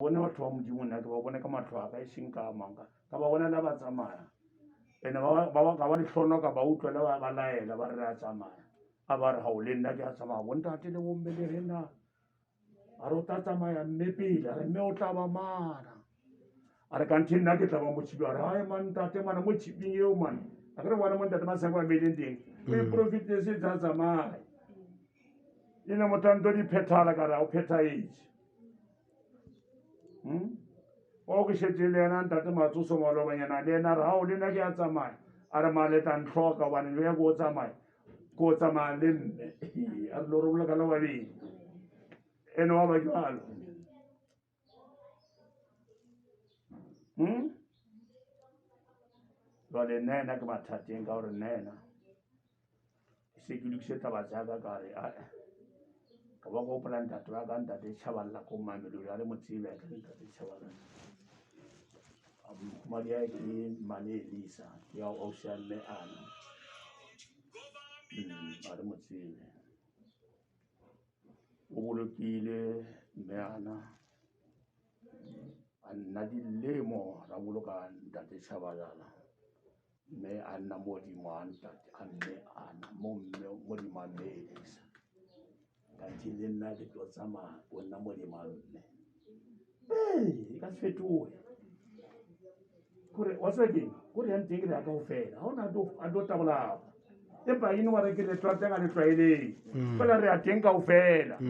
Bone batho ba Modimo nna ke ba bone ka mahlo a ka e seng ka mang ka ka ba bona la ba tsamaya ene ba ba ka ba lehlono ka ba utlwa le ba ba laela ba re re a tsamaya a ba re ga o le nna ke a tsamaya bontate le bomme le rena a re o tla tsamaya mme pele a re mme o tla ba mana a re kanthe nna ke tla ba mo tšhiping a re ae mantate mana mo tšhiping eo mana a ke re bona montate masako a beileng teng o e profitile se tsa tsamaye e ne motho a nto di phethala ka re a o phethaetse Hmm? o ke šetse le yena ntate matsoso malobanyana le yena re gao le nna ke a tsamaya a re maletla ntlhoka gobane le ya ko o tsamaya ko o tsamaya le mme a re lo robola ka la babedi ene wa ba jalo hmm? jale nna ena ke mathateng ka gore nna ena Ke se ke lokise taba tsa ka ka re ae ka ba gopola ntate wa ka ntate Tshabalala ko Mamelodi a le mo tsebe ke ntate Tshabalala madi a ke mmane Elisa ke ya ausi ya mme ana a re mo tsebe o bolokile mme ana a nna dilemo ra boloka ntate Tshabalala. Mme a nna modimo a ntate a mme ana mo mme modimo a mme Elisa. Kanthe le nna ke tlo tsamaya o nna modimo a mme. Ee, e ka se fetohe. Kore wa tseba keng? Kore yang teng re ya kaofela. Ha ona a tlo tabolapa. Empa ene wa re ke le tla teng a le tlwaeleng. Fela re ya teng kaofela.